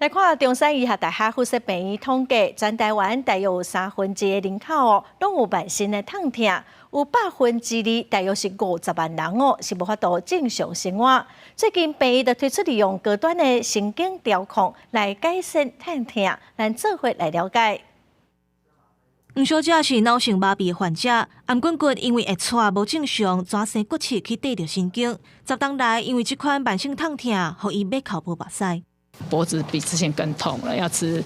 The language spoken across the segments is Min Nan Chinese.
來看中山醫學大學附設病院統計，全台灣大約有三分之一的人口哦，攏有慢性的疼痛，有2%，大約是50萬人哦，是無法度正常生活。最近病院就推出利用高端的神經調控來改善疼痛，咱做伙來了解。吳小姐是腦性麻痹患者，頷頸骨因為會掣無正常，轉生骨刺去綴著神經。10冬來，因為這款慢性疼痛，予伊欲哭無目屎。脖子比之前更痛了，要吃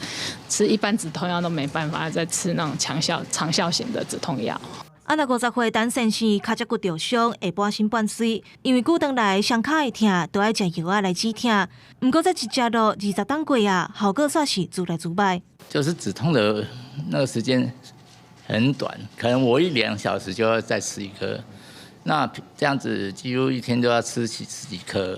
一般止痛藥都沒辦法，再吃那種強效長效型的止痛藥。啊，若50歲陳先生跤脊骨著傷，會半身半衰，因為久長來雙跤會疼，都愛食藥仔來止疼。毋過這一食落20冬過啊，效果煞是愈來愈䆀。就是止痛的那個時間很短，可能我一兩小時就要再吃一顆，那這樣子幾乎一天都要吃十幾顆。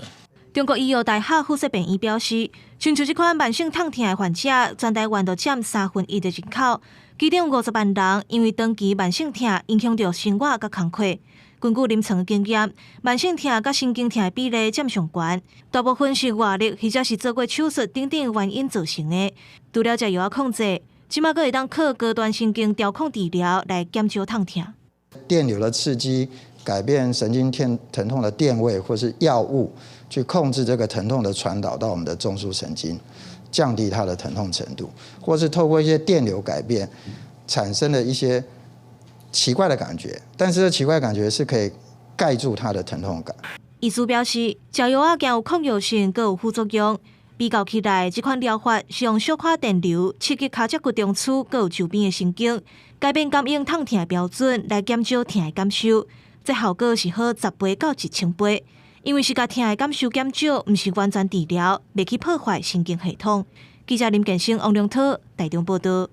中國醫藥大學附設病院表示，親像這款慢性疼痛的患者，全台灣都佔三分一的人口，其中50萬人因為長期慢性疼影響著生活佮工課。根據臨床經驗，慢性疼佮神經疼的比例佔上懸，大部分是外力或者是做過手術等等原因造成的。除了食藥仔控制，這馬閣會當靠高端神經調控治療來減少疼痛。電流的刺激改變神經疼痛的電位，或是藥物去控制這個疼痛的傳導到我們的中樞神經，降低它的疼痛程度，或是透過一些電流改變，產生了一些奇怪的感覺，但是這奇怪的感覺是可以蓋住它的疼痛感。醫師表示，食藥仔驚有抗藥性，閣有副作用。比較起來，這款療法是用小可電流刺激跤脊骨中樞，閣有周邊的神經，改變感應疼痛的標準，來減少疼的感受。這效果是好10倍到1000倍。因為是共疼的感受減少，毋是完全治療，袂去破壞神經系統。記者林建生、王良濤台中報道。